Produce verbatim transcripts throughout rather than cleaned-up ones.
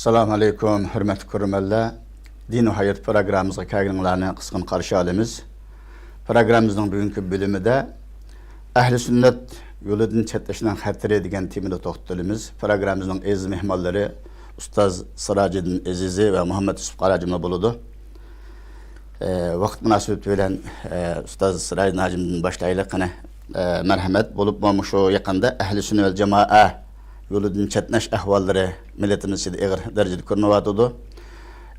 ئەسسالامۇ ئەلەيكۇم، ھۆرمەتلىك كۆرۈرمەنلەر. دىن ۋە ھايات پروگراممىمىزغا كەلگىنىڭلارنى قىزغىن قارشى ئالىمىز. پروگراممىمىزنىڭ بۈگۈنكى بۆلۈمىدە ئەھلى سۈننەت يولىدىن چەتنەشنىڭ خەتىرى دېگەن تېمىدا توختىلىمىز. پروگراممىمىزنىڭ ئەزىز مېھمانلىرى ئۇستاز سىراجىدىن ئەزىزى ۋە مۇھەممەد يۈسۈپ قاراجىملار بولىدۇ. ئە، ۋاقىت مۇناسىۋىتى بىلەن، ئە، ئۇستاز سىراجىدىن ھاجىمدىن باشلايلى قېنى. ئە، مەرھەمەت. بولۇپمۇ مۇشۇ يېقىندا ئەھلى سۈننە ۋەل جامائە يولىدىن چەتنەش ئەھۋاللىرى مىللىتىمىز ئىچىدە ئېغىر دەرىجىدە كۆرۈنۈۋاتىدۇ.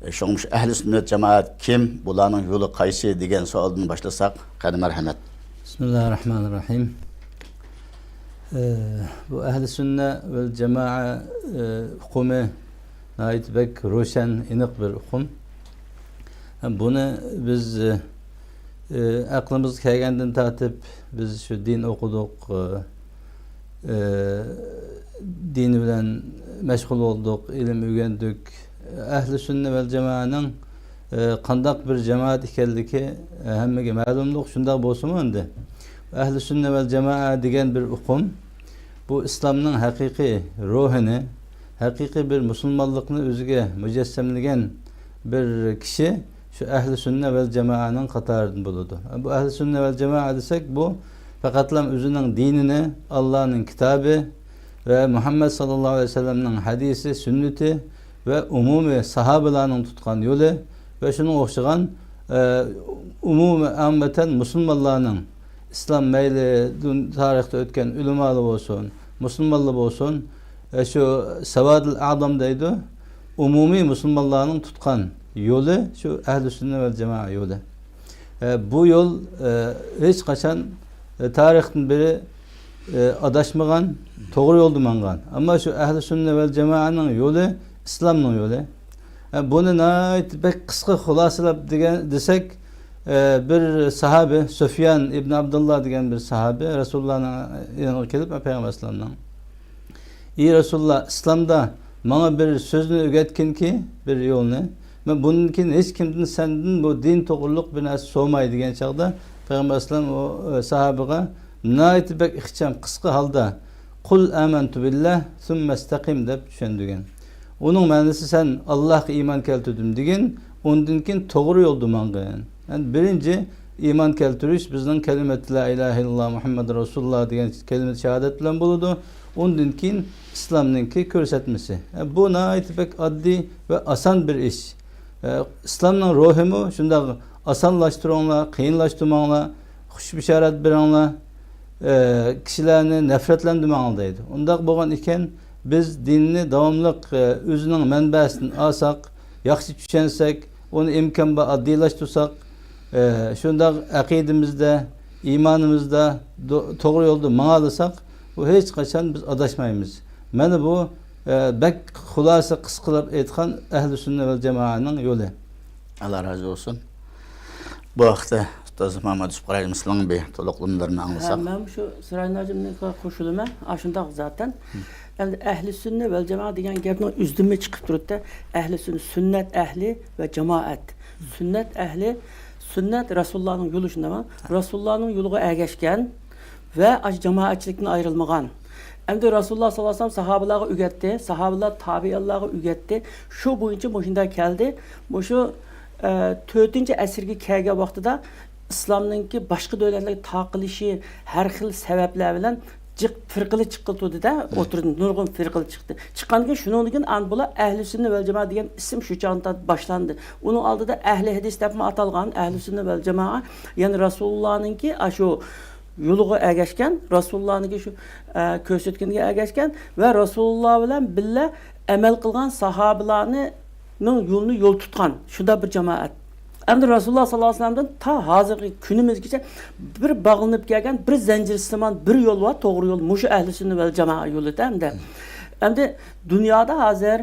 ئە، شۇڭا مۇشۇ ئەھلى سۈننە ۋەل جامائەت كىم، بۇلارنىڭ يولى قايسى دېگەن سوئالدىن باشلىساق قېنى، مەرھەمەت. بىسمىللاھىررەھمانىررەھىم. ئە، بۇ ئەھلى سۈننە ۋەل جامائە، ئە، ئۇقۇمى ناھايىتى بەك روشەن، ئېنىق بىر ئۇقۇم. بۇنى بىز، ئە، ئەقلىمىزگە كەلگەندىن تارتىپ بىز شۇ دىن ئوقۇدۇق، ئە، ئە، دىن بىلەن مەشغۇل بولدۇق، ئىلىم ئۆگەندۇق. ئەھلى سۈننە ۋەل جامائەنىڭ، ئە، قانداق بىر جامائەت ئىكەنلىكى، ئە، ھەممىگە مەلۇملۇق. شۇنداق بولسىمۇ ئەمدى ئەھلى سۈننە ۋەل جامائە دېگەن بىر ئۇقۇم، بۇ ئىسلامنىڭ ھەقىقىي روھىنى، ھەقىقىي بىر مۇسۇلمانلىقنى ئۆزىگە مۇجەسسەملىگەن بىر كىشى شۇ ئەھلى سۈننە ۋەل جامائەنىڭ قاتارىدىن بولىدۇ. بۇ ئەھلى سۈننە ۋەل جامائە دېسەك، بۇ پەقەتلا ئۆزىنىڭ دىنىنى، ئاللانىڭ كىتابى ۋە مۇھەممەد ساللاللاھۇ ئەلەيھى ۋەسەللەمنىڭ ھەدىسى، سۈننىتى ۋە ئومۇمىي ساھابىلارنىڭ تۇتقان يولى ۋە شۇنىڭغا ئوخشىغان، ئە، ئومۇمىي، ئاممىتەن مۇسۇلمانلارنىڭ، ئىسلام مەيلى دۇن-، تارىختا ئۆتكەن ئۆلىمالار بولسۇن، مۇسۇلمانلار بولسۇن، ئە، شۇ ساۋادىل ئەزام دەيدۇ، ئومۇمىي مۇسۇلمانلارنىڭ تۇتقان يولى شۇ ئەھلى سۈننە ۋەل جامائە يولى. ئە، بۇ يول، ئە، ھېچقاچان، ئە، تارىختىن بېرى، ئە، ئاداشمىغان، توغرا يولدا ماڭغان. ئەمما شۇ ئەھلى سۈننە ۋەل جامائەنىڭ يولى ئىسلامنىڭ يولى. ئە، بۇنى ناھايىتى بەك قىسقا خۇلاسىلاپ دېگەن، دېسەك، ئە، بىر ساھابى، سۇفيان ئىبن ئابدۇللا دېگەن بىر ساھابى رەسۇلۇللانىڭ يېنىغا كېلىپ، پەيغەمبەر ئەلەيھىسسالامنىڭ، ئى رەسۇلۇللا، ئىسلامدا ماڭا بىر سۆزنى ئۆگەتكىنكى، بىر يولنى. مەن بۇندىن كېيىن ھېچكىمدىن، سەندىن بۇ دىن توغرۇلۇق بىر نەرسە سورىماي دېگەن چاغدا، پەيغەمبەر ئەلەيھىسسالام ئۇ، ئە، ساھابىغا ناھايىتى بەك ئىخچام، قىسقا ھالدا، قۇل ئامەنتۇ بىللاھ سۇممەستەقىم دەپ چۈشەندۈرگەن. ئۇنىڭ مەنىسى، سەن ئاللاھقا ئىمان كەلتۈردۈم دېگىن، ئۇندىن كېيىن توغرا يولدا ماڭغىن. يەنى بىرىنچى ئىمان كەلتۈرۈش بىزنىڭ كەلىمەتۇ لا ئىلاھە ئىللاللاھ مۇھەممەدۇر رەسۇلۇللاھ دېگەن كەلىمە شاھادەت بىلەن بولىدۇ. ئۇندىن كېيىن ئىسلامنىڭكى كۆرسەتمىسى. بۇ ناھايىتى بەك ئاددىي ۋە ئاسان بىر ئىش. ئىسلامنىڭ روھىمۇ شۇنداق ئاسانلاشتۇرۇڭلار، قىيىنلاشتۇرماڭلار، خۇش بېشارەت بېرىڭلار، كىشىلەرنى نەپرەتلەندۈرمەڭلار دەيدۇ. ئۇنداق بولغان ئىكەن، بىز دىننى داۋاملىق ئۆزىنىڭ مەنبەسىدىن ئالساق، ياخشى چۈشەنسەك، ئۇنى ئىمكان بار ئاددىيلاشتۇرساق، ئە، شۇنداق ئەقىدىمىزدە، ئىمانىمىزدا دو-، توغرا يولدا ماڭالىساق، بۇ ھېچقاچان بىز ئاداشمايمىز. مانا بۇ، ئە، بەك خۇلاسە قىسقىلاپ ئېيتقان ئەھلى سۈننە ۋەل جامائەنىڭ يولى. ئاللا رازى بولسۇن. بۇ ھەقتە ئۇستاز مۇھەممەد يۈسۈپ قاراجىمىزنىڭ بىر تولۇقلىمىلىرىنى ئاڭلىساق. ھە، مەن شۇ سىراج ناجىمنىڭكىگە قوشۇلىمەن. ئاشۇنداق زاتەن. ئەمدى ئەھلى سۈننە ۋەل جامائە دېگەن گەپنىڭ ئۆزىدىنمۇ چىقىپ تۇرۇپتۇ. ئەھلى سۈننە، سۈننەت ئەھلى ۋە جامائەت. سۈننەت ئەھلى، سۈننەت رەسۇلۇللانىڭ يولى، شۇنداقمۇ؟ رەسۇلۇللانىڭ يولىغا ئەگەشكەن ۋە ئاشۇ جامائەتچىلىكتىن ئايرىلمىغان. ئەمدى رەسۇلۇللا ساللاللاھۇ ئەلەيھى ۋەسەللەم ساھابىلارغا ئۆگەتتى، ساھابىلار تابىئىنلارغا ئۆگەتتى. شۇ بويىچە مۇشۇنداق كەلدى. مۇشۇ، ئە، تۆتىنچى ئەسىرگە كەلگەن ۋاقتىدا ئىسلامنىڭكى باشقا دۆلەتلەرگە تارقىلىشى ھەر خىل سەۋەبلەر بىلەن جىق پىرقىلى چىققىلى تۇردى-دە، ئوتتۇرىدىن نۇرغۇن پىرقىلى چىقتى. چىققاندىن كېيىن شۇنىڭدىن كېيىن ئاندىن بۇلار ئەھلى سۈننە ۋەل جامائە دېگەن ئىسىم شۇ چاغدىن تارتىپ باشلاندى. ئۇنىڭ ئالدىدا ئەھلى ھەدىس دەپمۇ ئاتالغان، ئەھلى سۈننە ۋەل جامائە، يەنى رەسۇلۇللانىڭكى ئاشۇ يولىغا ئەگەشكەن، رەسۇلۇللانىڭكى شۇ، ئە، كۆرسەتكىنىگە ئەگەشكەن ۋە رەسۇلۇللا بىلەن بىللە ئەمەل قىلغان ساھابىلارنىڭ يولىنى يول تۇتقان شۇنداق بىر جامائەت. ئەمدى رەسۇلۇللا ساللاللاھۇ ئەلەيھى ۋەسەللەمدىن تا ھازىرقى كۈنىمىزگىچە بىر باغلىنىپ كەلگەن بىر زەنجىرسىمان بىر يول بار، توغرا يول، مۇشۇ ئەھلى سۈننە ۋەل جامائە يولىدا ئەمدى. ئەمدى دۇنيادا ھازىر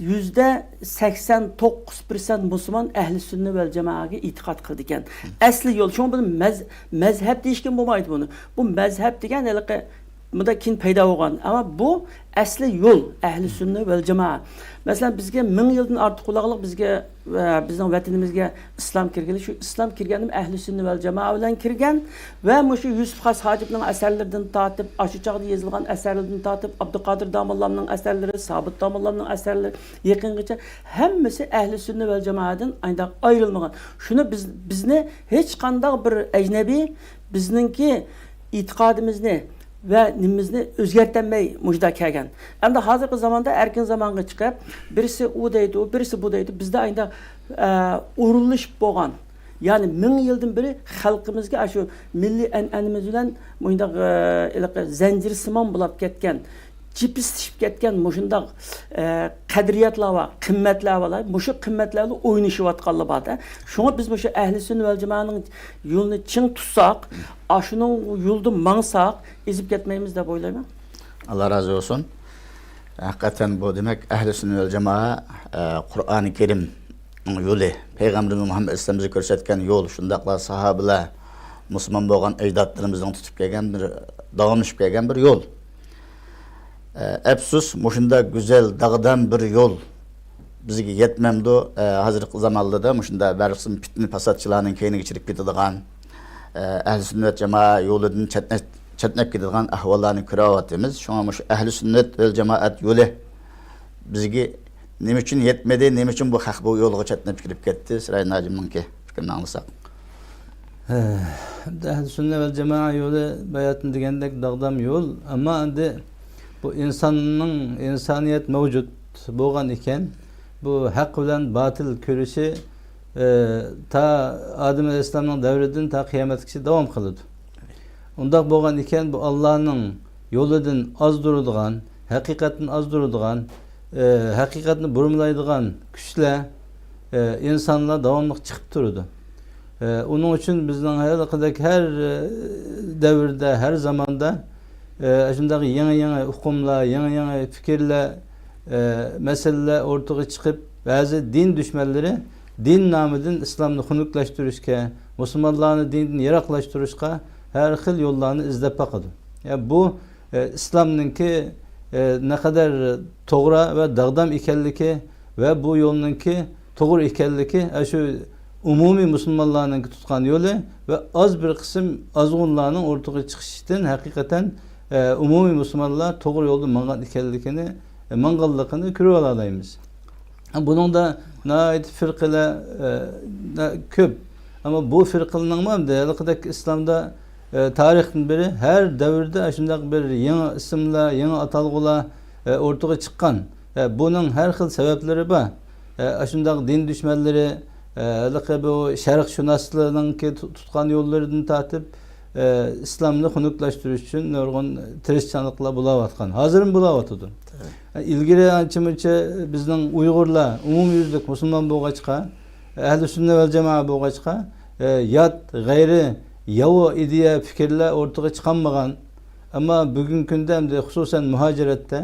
يۈزدە سەكسەن توققۇز پىرسەنت مۇسۇلمان ئەھلى سۈننە ۋەل جامائەگە ئېتىقاد قىلىدىكەن. ئەسلى يول، شۇڭا بۇنى مەز-، مەزھەپ دېيىشكە بولمايدۇ بۇنى. بۇ مەزھەپ دېگەن ھېلىقى مۇنداق كېيىن پەيدا بولغان. ئەمما بۇ ئەسلى يول، ئەھلى سۈننە ۋەل جامائە. مەسىلەن، بىزگە مىڭ يىلدىن ئارتۇقلاقلىق بىزگە ۋە بىزنىڭ ۋەتىنىمىزگە ئىسلام كىرگىلى، شۇ ئىسلام كىرگەندىمۇ ئەھلى سۈننە ۋەل جامائە بىلەن كىرگەن ۋە مۇشۇ يۈسۈپ خاس ھاجىپنىڭ ئەسەرلىرىدىن تارتىپ، ئاشۇ چاغدا يېزىلغان ئەسەرلىرىدىن تارتىپ، ئابدۇقادىر داموللامنىڭ ئەسەرلىرى، سابىت داموللامنىڭ ئەسەرلىرى، يېقىنغىچە ھەممىسى ئەھلى سۈننە ۋەل جامائەدىن ئاينداق ئايرىلمىغان. شۇنى بىز، بىزنى ھېچقانداق بىر ئەجنەبىي بىزنىڭكى ئېتىقادىمىزنى ۋە نېمىمىزنى ئۆزگەرتەلمەي مۇشۇنداق كەلگەن. ئەمدى ھازىرقى زاماندا ئەركىن زامانغا چىقىپ، بىرسى ئۇ دەيدۇ، بىرسى بۇ دەيدۇ. بىزدە ئاينداق، ئە، ئورۇنلىشىپ بولغان، يەنى مىڭ يىلدىن بېرى خەلقىمىزگە ئاشۇ مىللىي ئەنئەنىمىز بىلەن مۇشۇنداق، ئە، ھېلىقى زەنجىرسىمان بولاپ كەتكەن، جىپسلىشىپ كەتكەن مۇشۇنداق، ئە، قەدرىيەتلەر بار، قىممەتلەر بار. مۇشۇ قىممەتلەر بىلەن ئوينىشىۋاتقانلار بار-دە. شۇڭا بىز مۇشۇ ئەھلى سۈننە ۋەل جامائەنىڭ يولىنى چىڭ تۇتساق، ئاشۇنىڭ يولىدا ماڭساق، ئېزىپ كەتمەيمىز دەپ ئويلايمەن. ئاللا رازى بولسۇن. ھەقىقەتەن بۇ، دېمەك، ئەھلى سۈننە ۋەل جامائە، ئە، قۇرئانى كەرىمنىڭ يولى، پەيغەمبىرىمىز مۇھەممەد ئەلەيھىسسالام بىزگە كۆرسەتكەن يول، شۇنداقلا ساھابىلەر، مۇسۇلمان بولغان ئەجدادلىرىمىزنىڭ تۇتۇپ كەلگەن بىر، داۋاملىشىپ كەلگەن بىر يول. ئە، ئەپسۇس، مۇشۇنداق گۈزەل، داغدام بىر يول بىزگە يەتمەمدۇ؟ ئە، ھازىرقى زامانلاردا مۇشۇنداق بىر قىسىم پىتنە پاساتچىلارنىڭ كەينىگە چىرىپ كېتىدىغان، ئە، ئەھلى سۈننەت جامائە يولىدىن چەتنە-، چەتنەپ كېتىدىغان ئەھۋاللارنى كۆرۈۋاتىمىز. شۇڭا مۇشۇ ئەھلى سۈننەت ۋەل جامائەت يولى بىزگە نېمە ئۈچۈن يەتمىدى، نېمە ئۈچۈن بۇ خەق بۇ يولغا چەتنەپ كىرىپ كەتتى؟ سىراج ناجىمنىڭكى پىكرىنى ئاڭلىساق. ھە، ئەھلى سۈننە ۋەل جامائە يولى باياتىن دېگەندەك داغدام يول. ئەمما ئەمدى بۇ ئىنساننىڭ، ئىنسانىيەت مەۋجۇت بولغان ئىكەن، بۇ ھەق بىلەن باتىل كۈرىشى، ئە، تا ئادەم ئەلەيھىسسالامنىڭ دەۋرىدىن تا قىيامەتكىچە داۋام قىلىدۇ. ئۇنداق بولغان ئىكەن، بۇ ئاللانىڭ يولىدىن ئازدۇرىدىغان، ھەقىقەتتىن ئازدۇرىدىغان، ئە، ھەقىقەتنى بۇرمىلايدىغان كۈچلەر، ئە، ئىنسانلار داۋاملىق چىقىپ تۇرىدۇ. ئە، ئۇنىڭ ئۈچۈن بىزنىڭ ھېلىقىدەك ھەر، ئە، دەۋردە، ھەر زاماندا، ئە، شۇنداق يېڭى-يېڭى ئۇقۇملار، يېڭى-يېڭى پىكىرلەر، ئە، مەسىلىلەر ئوتتۇرىغا چىقىپ، بەزى دىن دۈشمەنلىرى دىن نامىدىن ئىسلامنى خۇنۈكلەشتۈرۈشكە، مۇسۇلمانلارنى دىندىن يىراقلاشتۇرۇشقا ھەر خىل يوللارنى ئىزدەپ باقىدۇ. يا، بۇ، ئە، ئىسلامنىڭكى، ئە، نەقەدەر توغرا ۋە داغدام ئىكەنلىكى ۋە بۇ يولنىڭكى توغرا ئىكەنلىكى، ئە، شۇ ئومۇمىي مۇسۇلمانلارنىڭكى تۇتقان يولى ۋە ئاز بىر قىسىم ئازغۇنلارنىڭ ئوتتۇرىغا چىقىشىدىن ھەقىقەتەن، ئە، ئومۇمىي مۇسۇلمانلار توغرا يولدا ماڭغان ئىكەنلىكىنى، ئە، ماڭغانلىقىنى كۆرۈۋالالايمىز. بۇنىڭدا ناھايىتى فىرقىلەر، ئە، نە-، كۆپ. ئەمما بۇ فىرقىلەرنىڭمۇ ئەمدى ھېلىقىدەك ئىسلامدا، ئە، تارىختىن بېرى ھەر دەۋردە شۇنداق بىر يېڭى ئىسىملار، يېڭى ئاتالغۇلار، ئە، ئورتىغا چىققان. ئە، بۇنىڭ ھەر خىل سەۋەبلىرى بار. ئە، شۇنداق دىن دۈشمەنلىرى، ئە، ھېلىقى بۇ شەرقشۇناسلىرىنىڭكى تۇ-، تۇتقان يوللىرىدىن تارتىپ، ئە، ئىسلامنى خۇنۈكلەشتۈرۈش ئۈچۈن نۇرغۇن تىرىشچانلىقلار بولاۋاتقان. ھازىرمۇ بولاۋاتىدۇ. ئە، ئىلگىرى ئانچە-مۇنچە بىزنىڭ ئۇيغۇرلار ئومۇميۈزلۈك مۇسۇلمان بولغاچقا، ئەھلى سۈننە ۋەل جامائە بولغاچقا، ئە، يات، غەيرىي، ياۋا ئىدىيە، پىكىرلەر ئورتىغا چىقالمىغان. ئەمما بۈگۈنكى كۈندە ئەمدى خۇسۇسەن مۇھاجىرەتتە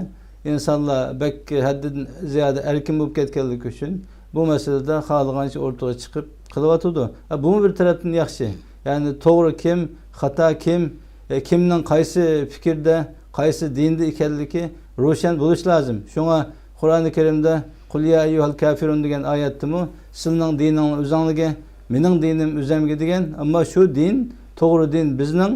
ئىنسانلار بەك ھەددىدىن زىيادە ئەركىن بولۇپ كەتكەنلىكى ئۈچۈن بۇ مەسىلىدە خالىغانچە ئورتىغا چىقىپ قېلىۋاتىدۇ. ئە، بۇمۇ بىر تەرەپتىن ياخشى. يەنى توغرا كىم، خاتا كىم، ئە، كىمنىڭ قايسى پىكىردە، قايسى دىندا ئىكەنلىكى روشەن بولۇشى لازىم. شۇڭا قۇرئانى كەرىمدە، «قۇل يا ئەييۇھەل كافىرۇن» دېگەن ئايەتتىمۇ، «سىلىنىڭ دىنىڭ ئۆزەڭلىگە، مېنىڭ دىنىم ئۆزەمگە» دېگەن. ئەمما شۇ دىن توغرا دىن بىزنىڭ،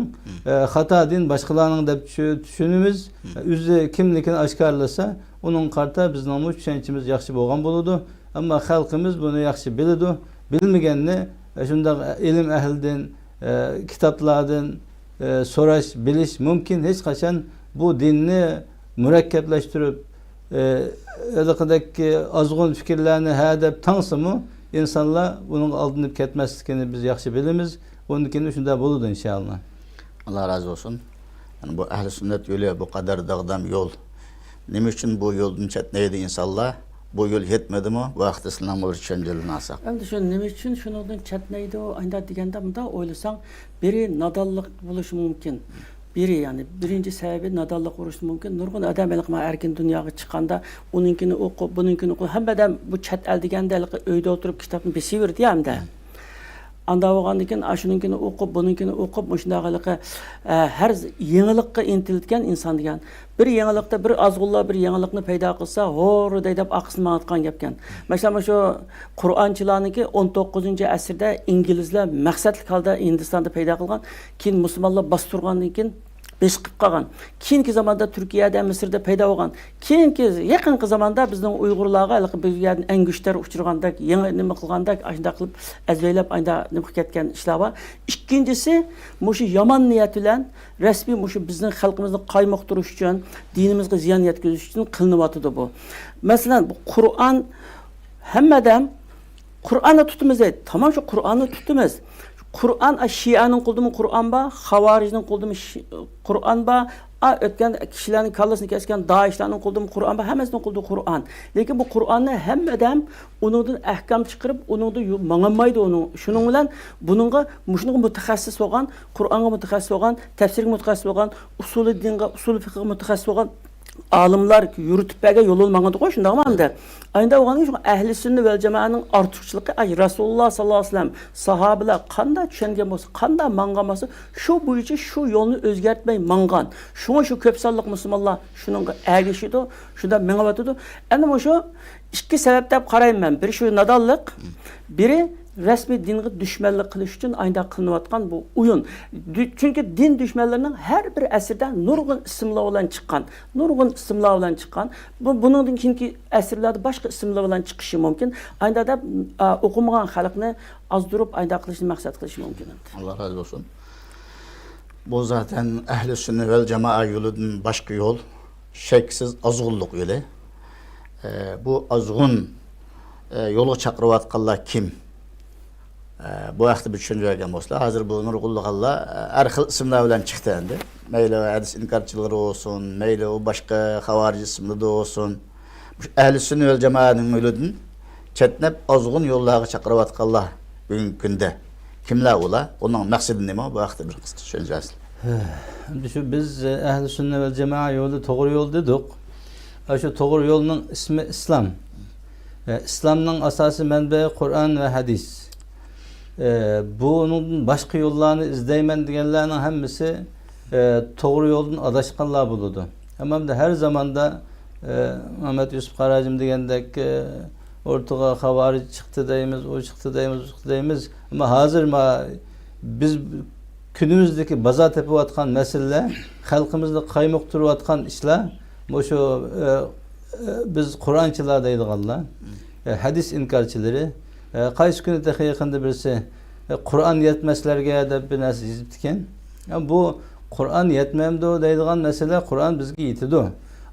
ئە، خاتا دىن باشقىلارنىڭ دەپ چۈ-، چۈشىنىمىز. ئۆزى كىملىكىنى ئاشكارىلىسا، ئۇنىڭغا قارىتا بىزنىڭمۇ چۈشەنچىمىز ياخشى بولغان بولىدۇ. ئەمما خەلقىمىز بۇنى ياخشى بىلىدۇ. بىلمىگەننى، ئە، شۇنداق ئىلىم ئەھلىدىن، ئە، كىتابلاردىن، ئە، سوراش، بىلىش مۇمكىن. ھېچقاچان بۇ دىننى مۇرەككەپلەشتۈرۈپ، ئە، ھېلىقىدەك ئازغۇن پىكىرلەرنى ھە دەپ تاڭسىمۇ، ئىنسانلار بۇنىڭغا ئالدىنىپ كەتمەسلىكىنى بىز ياخشى بىلىمىز. بۇندىن كېيىن شۇنداق بولىدۇ، ئىنشائاللا. ئاللا رازى بولسۇن. يەنى بۇ ئەھلى سۈننەت يولى بۇ قەدەر داغدام يول. نېمە ئۈچۈن بۇ يولدىن چەتنەيدۇ ئىنسانلار؟ بۇ يول يەتمىدىمۇ؟ بۇ ھەقتە سىلەرنىڭ بىر چۈشەنچىلىرىنى ئالساق. ئەمدى شۇ نېمە ئۈچۈن شۇنىڭدىن چەتنەيدۇ، ئانداق دېگەندە، مۇنداق ئويلىساڭ، بىرى نادانلىق بولۇشى مۇمكىن. بىرى، يەنى بىرىنچى سەۋەبى نادانلىق بولۇشى مۇمكىن. نۇرغۇن ئادەم ھېلىقى مانا ئەركىن دۇنياغا چىققاندا ئۇنىڭكىنى ئوقۇپ، بۇنىڭكىنى ئوقۇپ، ھەممە ئادەم بۇ چەت ئەل دېگەندە ھېلىقى ئۆيدە ئولتۇرۇپ كىتابنى بېسىۋېرىدۇ يا ئەمدى. ئاندا بولغاندىن كېيىن، ئاشۇنىڭكىنى ئوقۇپ، بۇنىڭكىنى ئوقۇپ، مۇشۇنداق ھېلىقى، ئە، ھەر ز-، يېڭىلىققا ئىنتىلىدىكەن ئىنسان دېگەن. بىر يېڭىلىقتا، بىر ئازغۇنلار بىر يېڭىلىقنى پەيدا قىلسا، ھوررىدەي دەپ ئارقىسىنى ماڭىدىغان گەپكەن. مەسىلەن، مۇشۇ قۇرئانچىلارنىڭكى ئون توققۇزىنچى ئەسىردە ئىنگلىزلار مەقسەتلىك ھالدا ھىندىستاندا پەيدا قىلغان، كېيىن مۇسۇلمانلار باستۇرغاندىن كېيىن، بېسىقىپ قالغان. كېيىنكى زاماندا تۈركىيەدە، مىسىردا پەيدا بولغان. كېيىنكى، يېقىنقى زاماندا بىزنىڭ ئۇيغۇرلارغا ھېلىقى بىر يەردىن ئەنگۈشتەر ئۇچرىغاندەك، يېڭى نېمە قىلغاندەك، ئاشۇنداق قىلىپ ئەزۋەيلەپ، ئايدا نېمە قىلىپ كەتكەن ئىشلار بار. ئىككىنچىسى، مۇشۇ يامان نىيەت بىلەن رەسمىي مۇشۇ بىزنىڭ خەلقىمىزنى قايمۇقتۇرۇش ئۈچۈن، دىنىمىزغا زىيان يەتكۈزۈش ئۈچۈن قىلىنىۋاتىدۇ بۇ. مەسىلەن، بۇ قۇرئان، ھەممە ئادەم قۇرئاننى تۇتىمىز دەيدۇ. تامام، شۇ قۇرئاننى تۇتىمىز. قۇرئان، ئا، شىئەنىڭ قولىدىمۇ قۇرئان بار، خاۋارىجنىڭ قولىدىمۇ شى-، قۇرئان بار. ئا، ئۆتكەن كىشىلەرنىڭ كاللىسىنى كەسكەن دائىشلارنىڭ قولىدىمۇ قۇرئان بار، ھەممىسىنىڭ قولىدا قۇرئان. لېكىن بۇ قۇرئاننى ھەممە ئادەم ئۇنىڭدىن ئەھكام چىقىرىپ، ئۇنىڭدا يو-، ماڭالمايدۇ ئۇنىڭ. شۇنىڭ بىلەن بۇنىڭغا، مۇشۇنىڭغا مۇتەخەسسىس بولغان، قۇرئانغا مۇتەخەسسىس بولغان، تەپسىرگە مۇتەخەسسىس بولغان، ئۇسۇلى دىنغا، ئۇسۇلى فىقىغا مۇتەخەسسىس بولغان ئالىملار يورۇتۇپ بەرگەن يولنى ماڭىدىغۇ، شۇنداقمۇ ئەمدى؟ ئاينىدا بولغاندىن كېيىن، شۇڭا ئەھلى سۈننە ۋەل جامائەنىڭ ئارتۇقچىلىقى، ئاي، رەسۇلۇللا ساللاللاھۇ ئەلەيھى ۋەسەللەم ساھابىلەر قانداق چۈشەنگەن بولسا، قانداق ماڭغان بولسا، شۇ بويىچە شۇ يولنى ئۆزگەرتمەي ماڭغان. شۇڭا شۇ كۆپ سانلىق مۇسۇلمانلار شۇنىڭغا ئەگىشىدۇ، شۇنداق مېڭىۋاتىدۇ. ئەنە مۇشۇ ئىككى سەۋەب دەپ قارايمەن مەن. بىرى شۇ نادانلىق، بىرى رەسمىي دىنغا دۈشمەنلىك قىلىش ئۈچۈن ئاينىدا قىلىنىۋاتقان بۇ ئويۇن. دۈ-، چۈنكى دىن دۈشمەنلىرىنىڭ ھەر بىر ئەسىرىدە نۇرغۇن ئىسىملار بىلەن چىققان، نۇرغۇن ئىسىملار بىلەن چىققان. بۇ، بۇنىڭدىن كېيىنكى ئەسىرلەردە باشقا ئىسىملار بىلەن چىقىشى مۇمكىن. ئاينىدا دەپ، ئا، ئوقۇمىغان خەلقنى ئازدۇرۇپ، ئاينىدا قىلىشنى مەقسەت قىلىشى مۇمكىن. ئاللا رازى بولسۇن. بۇ زاتەن ئەھلى سۈننە ۋەل جامائە يولىدىن باشقا يول، شەكسىز ئازغۇنلۇق يولى. ئە، بۇ ئازغۇن، ئە، يولغا چاقىرىۋاتقانلار كىم؟ ئە، بۇ ھەقتە بىر چۈشەنچە بەرگەن بولسىلا، ھازىر بۇ نۇرغۇنلىغانلار، ئە، ھەر خىل ئىسىملار بىلەن چىقتى ئەمدى. مەيلى ھەدىس ئىنكارچىلىرى بولسۇن، مەيلى ئۇ باشقا خاۋارىج ئىسىملىرىدا بولسۇن. مۇشۇ ئەھلى سۈننە ۋەل جامائەنىڭ يولىدىن چەتنەپ، ئازغۇن يوللارغا چاقىرىۋاتقانلار بۈگۈنكى كۈندە كىملەر ئۇلار؟ ئۇنىڭ مەقسىتى نېمە؟ بۇ ھەقتە بىر قىسقىچە چۈشەنچە بەرسىلە. ئەمدى شۇ بىز، ئەھلى سۈننە ۋەل جامائە يولى توغرا يول دېدۇق. ئە، شۇ توغرا يولنىڭ ئىسمى ئىسلام. ئە، ئىسلامنىڭ ئاساسىي مەنبەسى قۇرئان ۋە ھەدىس. ئە، بۇنىڭدىن باشقا يوللارنى ئىزدەيمەن دېگەنلەرنىڭ ھەممىسى، ئە، توغرا يولدىن ئاداشقانلار بولىدۇ. ئەمما بىز ھەر زاماندا، ئە، مەمەت يۈسۈپ قاراجىم دېگەندەك، ئە، ئورتىغا خاۋارىج چىقتى دەيمىز، ئۇ چىقتى دەيمىز، بۇ چىقتى دەيمىز. ئەمما ھازىر ما-، بىز كۈنىمىزدىكى بازار تېپىۋاتقان مەسىلىلەر خەلقىمىزنى قايمۇقتۇرۇۋاتقان ئىشلار، مۇشۇ، ئە، ئە، بىز قۇرئانچىلار دەيدىغانلار، ئە، ھەدىس ئىنكارچىلىرى، ئە، قايسى كۈنى تېخى يېقىندا بىرسى، ئە، «قۇرئان يەتمەسلەرگە» دەپ بىر نەرسە يېزىپتىكەن. ئە، بۇ قۇرئان يەتمەمدۇ دەيدىغان مەسىلە، قۇرئان بىزگە يېتىدۇ.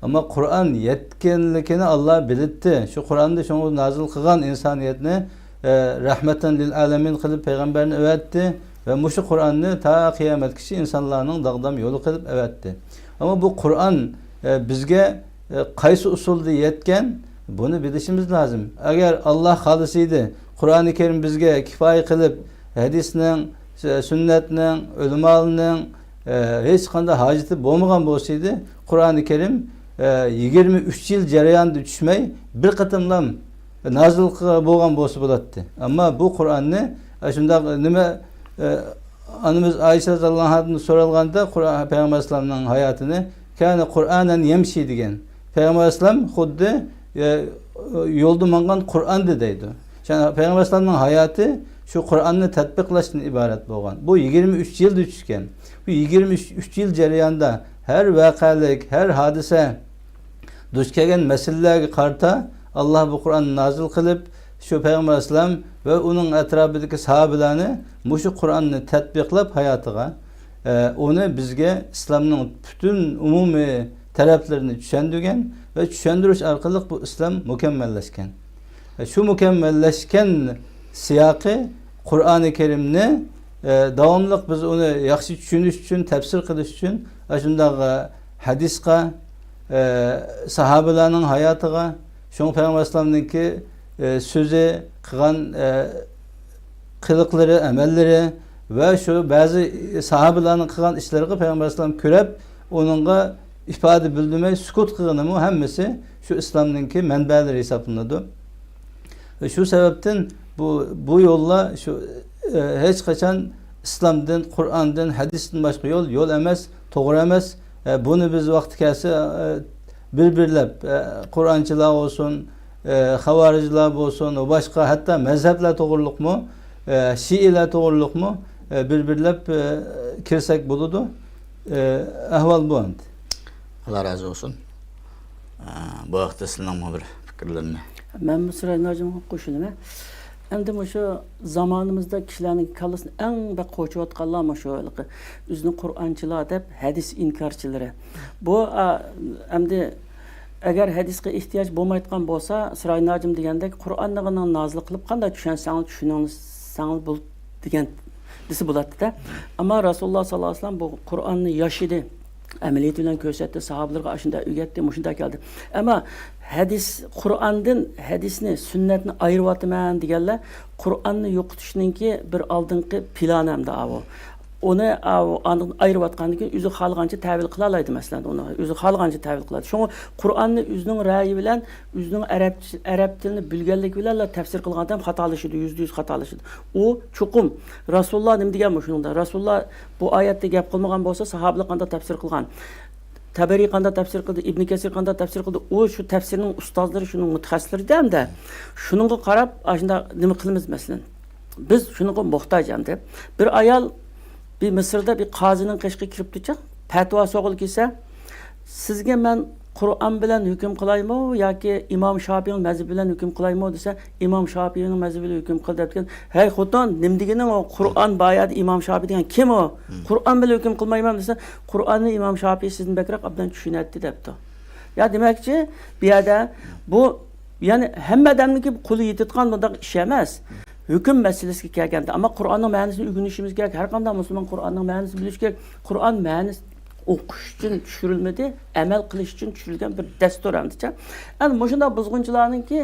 ئەمما قۇرئان يەتكەنلىكىنى ئاللا بىلەتتى. شۇ قۇرئاننى شۇڭا نازىل قىلغان ئىنسانىيەتنى، ئە، رەھمەتەن لىل ئالەمىن قىلىپ پەيغەمبەرنى ئەۋەتتى ۋە مۇشۇ قۇرئاننى تا قىيامەتكىچە ئىنسانلارنىڭ داغدام يولى قىلىپ ئەۋەتتى. ئەمما بۇ قۇرئان، ئە، بىزگە، ئە، قايسى ئۇسۇلدا يەتكەن، بۇنى بىلىشىمىز لازىم. ئەگەر ئاللا خالىسىدى، قۇرئانى كەرىم بىزگە كىپايە قىلىپ، ھەدىسنىڭ، سۈننەتنىڭ، ئۆلىمالارنىڭ، ئە، ھېچقانداق ھاجىتى بولمىغان بولسىدى، قۇرئانى كەرىم، ئە، يىگىرمە ئۈچ يىل جەريانىدا چۈشمەي، بىر قېتىملا نازىل قىل-، بولغان بولسا بولاتتى. ئەمما بۇ قۇرئاننى، ئە، شۇنداق نېمە، ئە، ئانىمىز ئائىشە رەزىياللاھۇ ئەنھادىن سورالغاندا، قۇرئان، پەيغەمبەر ئەلەيھىسسالامنىڭ ھاياتىنى، «كان قرآنا يمشي» دېگەن. پەيغەمبەر ئەلەيھىسسالام خۇددى، ئە، يولدا ماڭغان قۇرئاندى دەيدۇ. يەنى پەيغەمبەر ئەلەيھىسسالامنىڭ ھاياتى شۇ قۇرئاننى تەتبىقلاشتىن ئىبارەت بولغان. بۇ يىگىرمە ئۈچ يىلدا چۈشكەن. بۇ يىگىرمە ئۈچ يىل جەريانىدا ھەر ۋەقەلىك، ھەر ھادىسە، دۇچ كەلگەن مەسىلىلەرگە قارىتا ئاللا بۇ قۇرئاننى نازىل قىلىپ، شۇ پەيغەمبەر ئەلەيھىسسالام ۋە ئۇنىڭ ئەتراپىدىكى ساھابىلەرنى مۇشۇ قۇرئاننى تەتبىقلاپ ھاياتىغا، ئە، ئۇنى بىزگە ئىسلامنىڭ پۈتۈن ئومۇمىي تەرەپلىرىنى چۈشەندۈرگەن ۋە چۈشەندۈرۈش ئارقىلىق بۇ ئىسلام مۇكەممەللەشكەن. ۋە شۇ مۇكەممەللەشكەن سىياقى قۇرئانى كەرىمنى، ئە، داۋاملىق بىز ئۇنى ياخشى چۈشىنىش ئۈچۈن، تەپسىر قىلىش ئۈچۈن، ئە، شۇنداق، ئە، ھەدىسقا، ئە، ساھابىلەرنىڭ ھاياتىغا، شۇڭا پەيغەمبەر ئەلەيھىسسالامنىڭكى، ئە، سۆزى، قىلغان، ئە، قىلىقلىرى، ئەمەللىرى ۋە شۇ بەزى ساھابىلەرنىڭ قىلغان ئىشلىرىغا پەيغەمبەر ئەلەيھىسسالام كۆرۈپ، ئۇنىڭغا ئىپادە بىلدۈرمەي سۈكۈت قىلغىنىمۇ ھەممىسى شۇ ئىسلامنىڭكى مەنبەلىرى ھېسابلىنىدۇ. شۇ سەۋەبتىن بۇ، بۇ يوللار شۇ، ئە، ھېچقاچان ئىسلامدىن، قۇرئاندىن، ھەدىستىن باشقا يول، يول ئەمەس، توغرا ئەمەس. ئە، بۇنى بىز ۋاقتى كەلسە، ئە، بىر-بىرلەپ، ئە، قۇرئانچىلار بولسۇن، ئە، خاۋارىجلار بولسۇن، ۋە باشقا ھەتتا مەزھەپلەر توغرۇلۇقمۇ، ئە، شىئىلەر توغرۇلۇقمۇ، ئە، بىر-بىرلەپ، ئە، كىرسەك بولىدۇ. ئە، ئەھۋال بۇ ئەمدى. ئاللا رازى بولسۇن. ئە، بۇ ھەقتە سىلەرنىڭمۇ بىر پىكىرلىرىنى. مەنمۇ سۇراي ناجىمغا قوشۇلىمەن. ئەمدى مۇشۇ زامانىمىزدا كىشىلەرنىڭ كاللىسىنى ئەڭ بەك قوچۇۋاتقانلار مۇشۇ ھېلىقى ئۆزىنى قۇرئانچىلار دەپ ھەدىس ئىنكارچىلىرى. بۇ، ئا، ئەمدى ئەگەر ھەدىسقە ئېھتىياج بولمايدىغان بولسا، سۇراي ناجىم دېگەندەك قۇرئاننى نازىل قىلىپ قانداق چۈشەنسەڭلار چۈشىنىڭلار بولدى دېگەن دېسە بولاتتى-دە. ئەمما رەسۇلۇللا ساللاللاھۇ ئەلەيھى ۋەسەللەم بۇ قۇرئاننى ياشىدى، ئەمەلىيىتى بىلەن كۆرسەتتى، ساھابىلىرىغا ئاشۇنداق ئۆگەتتى، مۇشۇنداق كەلدى. ئەمما ھەدىس، قۇرئاندىن ھەدىسنى، سۈننەتنى ئايرىۋاتىمەن دېگەنلەر قۇرئاننى يوقىتىشنىڭكى بىر ئالدىنقى پىلانى ئەمدى ئاۋۇ. ئۇنى ئاۋۇ ئاندىن ئايرىۋاتقاندىن كېيىن ئۆزى خالىغانچە تەۋىل قىلالايدۇ، مەسىلەن، ئۇنى ئۆزى خالىغانچە تەۋىل قىلىدۇ. شۇڭا قۇرئاننى ئۆزىنىڭ رەيى بىلەن، ئۆزىنىڭ ئەرەب، ئەرەب تىلىنى بىلگەنلىكى بىلەنلا تەپسىر قىلغان ئادەم خاتالىشىدۇ، يۈزدە يۈز خاتالىشىدۇ. ئۇ چوقۇم رەسۇلۇللا نېمە دېگەن بۇ شۇنىڭدا؟ رەسۇلۇللا بۇ ئايەتتە گەپ قىلمىغان بولسا، ساھابىلەر قانداق تەپسىر قىلغان؟ تەبەرى قانداق تەپسىر قىلدى؟ ئىبن كەسىر قانداق تەپسىر قىلدى؟ ئۇ شۇ تەپسىرنىڭ ئۇستازلىرى، شۇنىڭ مۇتەخەسسىسلىرى ئەمدى. شۇنىڭغا قاراپ ئاشۇنداق نېمە قىلىمىز مەسىلەن؟ بىز شۇنىڭغا موھتاج ئەمدى. بىر ئايال بىر مىسىردا بىر قازىنىڭ قېشىغا كىرىپتۇچە، پەتىۋا سوغىلى كەلسە، سىزگە مەن قۇرئان بىلەن ھۆكۈم قىلايمۇ ياكى ئىمام شاپىئىنىڭ مەزھىپى بىلەن ھۆكۈم قىلايمۇ دېسە، ئىمام شاپىئىنىڭ مەزھىپى بىلەن ھۆكۈم قىل دەپتىكەن. ھەي خوتۇن، نېمە دېگىنىڭ ئۇ؟ قۇرئان بار يەردە، ئىمام شاپىئى دېگەن كىم ئۇ؟ قۇرئان بىلەن ھۆكۈم قىلمايمەن دېسە، قۇرئاننى ئىمام شاپىئى سىزدىن بەكرەك ئوبدان چۈشىنەتتى دەپتۇ. يا دېمەكچى، بۇ يەردە بۇ، يەنى ھەممە ئادەمنىڭكى قولى يېتىدىغان بۇنداق ئىش ئەمەس. ھۆكۈم مەسىلىسىگە كەلگەندە، ئەمما قۇرئاننىڭ مەنىسىنى ئۆگىنىشىمىز كېرەك. ھەر قانداق مۇسۇلمان قۇرئاننىڭ مەنىسىنى بىلىشى كېرەك. قۇرئان مەنىسى ئوقۇش ئۈچۈن چۈشۈرۈلمىدى، ئەمەل قىلىش ئۈچۈن چۈشۈرۈلگەن بىر دەستۇر ئەمدىچە. ئەنە مۇشۇنداق بۇزغۇنچىلارنىڭكى،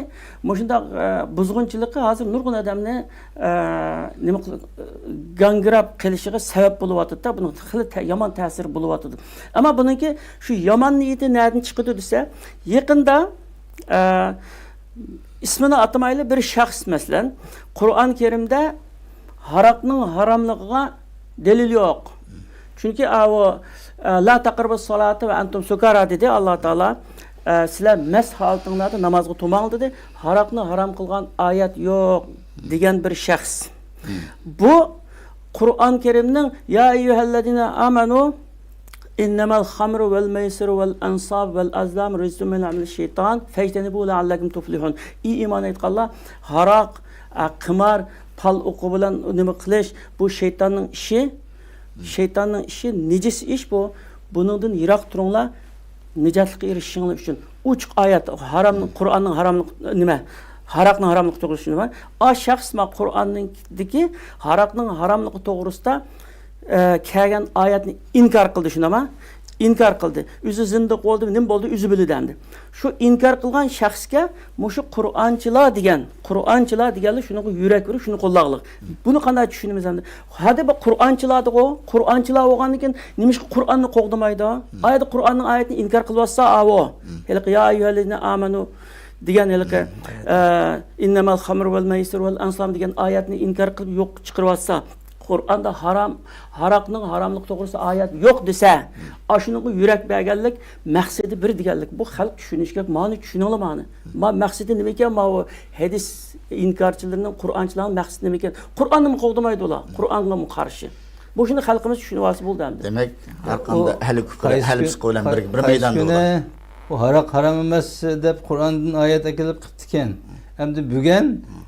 مۇشۇنداق، ئە، بۇزغۇنچىلىقى ھازىر نۇرغۇن ئادەمنى، ئە، نېمە قىل-، گاڭگىراپ قېلىشىغا سەۋەب بولۇۋاتىدۇ-دە، بۇنىڭ خېلى تە-، يامان تەسىرى بولۇۋاتىدۇ. ئەمما بۇنىڭكى شۇ يامان نىيىتى نەدىن چىقىدۇ دېسە، يېقىندا، ئە، ئىسمىنى ئاتىمايلى، بىر شەخس، مەسىلەن، قۇرئان كەرىمدە ھاراقنىڭ ھاراملىقىغا دەلىل يوق. چۈنكى ئاۋۇ، ئە، «لا تقربوا الصلاة وأنتم سكارى» دېدى ئاللا تائالا. ئە، «سىلەر مەست ھالىتىڭلاردا نامازغا تۇرماڭ» دېدى. ھاراقنى ھارام قىلغان ئايەت يوق دېگەن بىر شەخس. بۇ قۇرئان كەرىمنىڭ «يا أيها الذين آمنوا إنما الخمر والميسر والأنصاب والأزلام رجس من عمل الشيطان فاجتنبوه لعلكم تفلحون». ئى ئىمان ئېيتقانلار، ھاراق، ئە، قىمار، پال ئوقى بىلەن نېمە قىلىش، بۇ شەيتاننىڭ ئىشى. شەيتاننىڭ ئىشى، نىجىس ئىش بۇ. بۇنىڭدىن يىراق تۇرۇڭلار، نىجاتلىققا ئېرىشىشىڭلار ئۈچۈن. ئوچۇق ئايەت، ھارام، قۇرئاننىڭ ھاراملىق، نېمە، ھاراقنىڭ ھاراملىقى توغرىسىدا شۇنى بار. ئا شەخس ما قۇرئاندىكى ھاراقنىڭ ھاراملىقى توغرىسىدا، ئە، كەلگەن ئايەتنى ئىنكار قىلدى، شۇنداقما؟ ئىنكار قىلدى. ئۆزى زىندىق بولدى، نېمە بولدى، ئۆزى بىلىدۇ ئەمدى. شۇ ئىنكار قىلغان شەخسكە مۇشۇ قۇرئانچىلار دېگەن، قۇرئانچىلار دېگەنلەر شۇنىڭغا يۈرەك بېرىپ، شۇنى قوللاغلىق. بۇنى قانداق چۈشىنىمىز ئەمدى؟ ھەدە بۇ قۇرئانچىلاردىغۇ، قۇرئانچىلار بولغاندىن كېيىن نېمىشقا قۇرئاننى قوغدىمايدۇ؟ ئايەتتە قۇرئاننىڭ ئايەتنى ئىنكار قىلىۋاتسا، ئاۋۇ. ھېلىقى «يا أيها الذين آمنوا» دېگەن ھېلىقى، ئە، «إنما الخمر والميسر والأنصاب» دېگەن ئايەتنى ئىنكار قىلىپ يوق چىقىرىۋاتسا، قۇرئاندا ھارام، ھاراقنىڭ ھاراملىقى توغرىسىدا ئايەت يوق دېسە، ئاشۇنىڭغا يۈرەك بەرگەنلىك، مەقسىتى بىر دېگەنلىك. بۇ خەلق چۈشىنىشى كېرەك. مانا چۈشىنىڭلار مانا. ما-، مەقسىتى نېمىكەن؟ ماۋۇ ھەدىس ئىنكارچىلىرىنىڭ، قۇرئانچىلارنىڭ مەقسىتى نېمىكەن؟ قۇرئاننىمۇ قوغدىمايدۇ ئۇلار. قۇرئانغىمۇ قارشى. بۇ شۇنى خەلقىمىز چۈشىنىۋالسا بولدى ئەمدى. دېمەك، ھەر قانداق ئەھلى كۇپر، ئەھلى پىسقى بىلەن بىر، بىر مەيداندا ئۇلار. ئۇ ھاراق ھارام ئەمەس دەپ قۇرئاندىن ئايەت ئەكېلىپ قىپتىكەن. ئەمدى بۈگۈن،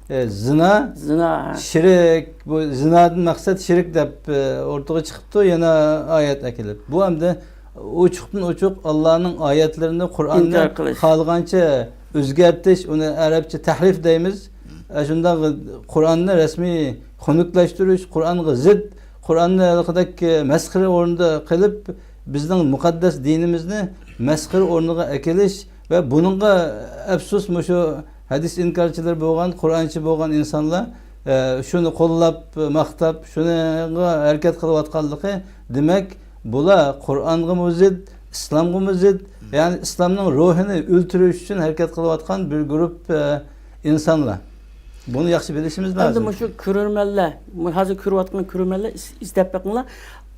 ئە، زىنا، زىنا، ھە. شىرك، بۇ زىنادىن مەقسەت شىرك دەپ، ئە، ئورتىغا چىقىپتۇ، يەنە ئايەت ئەكېلىپ. بۇ ئەمدى ئوچۇقتىن ئوچۇق ئاللانىڭ ئايەتلىرىنى، قۇرئاننى ئىنكار قىلىش، خالىغانچە ئۆزگەرتىش، ئۇنى ئەرەبچە تەھرىف دەيمىز. ئە، شۇنداق قۇرئاننى رەسمىي خۇنۈكلەشتۈرۈش، قۇرئانغا زىت، قۇرئاننى ھېلىقىدەك، ئە، مەسخىرە ئورنىدا قىلىپ، بىزنىڭ مۇقەددەس دىنىمىزنى مەسخىرە ئورنىغا ئەكېلىش ۋە بۇنىڭغا ئەپسۇس، مۇشۇ ھەدىس ئىنكارچىلىرى بولغان، قۇرئانچى بولغان ئىنسانلار، ئە، شۇنى قوللاپ، ماختاپ، شۇنىڭغا ھەرىكەت قىلىۋاتقانلىقى، دېمەك، بۇلار قۇرئانغىمۇ زىت، ئىسلامغىمۇ زىت، يەنى ئىسلامنىڭ روھىنى ئۆلتۈرۈش ئۈچۈن ھەرىكەت قىلىۋاتقان بىر گۇرۇپ، ئە، ئىنسانلار. بۇنى ياخشى بىلىشىمىز لازىم. ئەمدى مۇشۇ كۆرۈرمەنلەر، مۇ-، ھازىر كۆرۈۋاتقان كۆرۈرمەنلەر ئىس-، ئىزدەپ بېقىڭلار.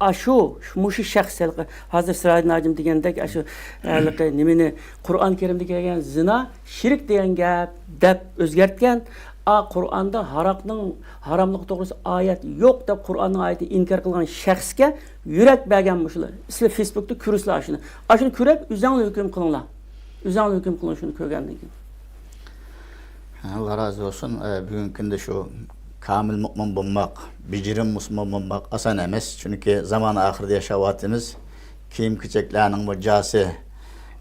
ئاشۇ، مۇشۇ شەخس ھېلىقى، ھازىر سىراجىدىن ھاجىم دېگەندەك، ئاشۇ ھېلىقى نېمىنى، قۇرئان كەرىمدە كەلگەن زىنا شىرك دېگەن گەپ دەپ ئۆزگەرتكەن. ئا، قۇرئاندا ھاراقنىڭ ھاراملىقى توغرىسىدا ئايەت يوق دەپ قۇرئاننىڭ ئايىتىنى ئىنكار قىلغان شەخسكە يۈرەك بەرگەن مۇشۇلار. سىلەر فېيسبۇكتا كۆرىسىلەر ئاشۇنى. ئاشۇنى كۆرۈپ ئۆزۈڭلار ھۆكۈم قىلىڭلار. ئۆزۈڭلار ھۆكۈم قىلىڭ شۇنى كۆرگەندىن كېيىن. ئاللا رازى بولسۇن. ئە، بۈگۈنكى كۈندە شۇ كامىل مۆمىن بولماق، بېجىرىم مۇسۇلمان بولماق ئاسان ئەمەس. چۈنكى زامانە ئاخىرىدا ياشاۋاتىمىز. كىيىم-كېچەكلەرنىڭمۇ جاسى،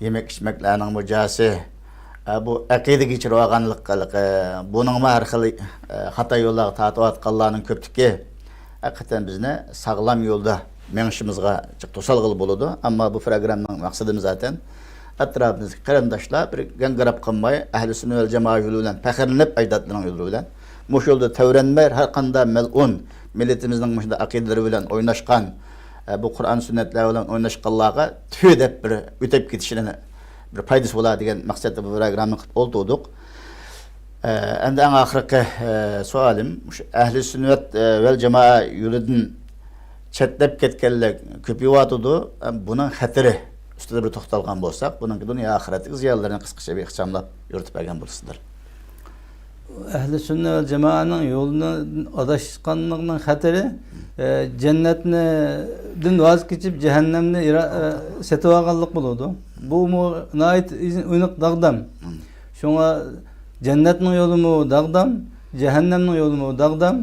يېمەك-ئىچمەكلەرنىڭمۇ جاسى. ئە، بۇ ئەقىدىگە كىرىۋالغانلىق، ئە، بۇنىڭمۇ ھەر خىل، ئە، خاتا يوللارغا تارتىۋاتقانلارنىڭ كۆپلۈكى ھەقىقەتەن بىزنى ساغلام يولدا مېڭىشىمىزغا جىق توسالغۇ بولىدۇ. ئەمما بۇ پروگراممىنىڭ مەقسىتىمىز زاتەن ئەتراپىمىزدىكى قېرىنداشلار بىر گاڭگىراپ قالماي، ئەھلى سۈننە ۋەل جامائە يولى بىلەن پەخىرلىنىپ، ئەجدادلىرىنىڭ يوللىرى بىلەن، مۇشۇ يولدا تەۋرەنمەي، ھەر قانداق مەلئۇن مىللىتىمىزنىڭ مۇشۇنداق ئەقىدىلىرى بىلەن ئويناشقان، ئە، بۇ قۇرئان سۈننەتلەر بىلەن ئويناشقانلارغا تۈفۈ دەپ بىر ئۆتۈپ كېتىشىنى بىر پايدىسى بولار دېگەن مەقسەتتە بۇ پروگراممىنى قىلىپ ئولتۇردۇق. ئە، ئەمدى ئەڭ ئاخىرقى، ئە، سوئالىم، مۇشۇ ئەھلى سۈننەت، ئە، ۋەل جامائە يولىدىن چەتنەپ كەتكەنلەر كۆپىيىۋاتىدۇ. ئە، بۇنىڭ خەتىرى ئۈستىدە بىر توختالغان بولساق، بۇنىڭكى دۇنيا ئاخىرەتتىكى زىيانلىرىنى قىسقىچە بىر ئىخچاملاپ يورۇتۇپ بەرگەن بولسىلەر. ئەھلى سۈننە ۋەل جامائەنىڭ يولىدىن ئاداشقانلىقنىڭ خەتىرى، ئە، جەننەتنى، دىن ۋاز كېچىپ، جەھەننەمنى ئىرا-، ئە، سېتىۋالغانلىق بولىدۇ. بۇمۇ ناھايىتى ئېنىق داغدام. شۇڭا جەننەتنىڭ يولىمۇ داغدام، جەھەننەمنىڭ يولىمۇ داغدام.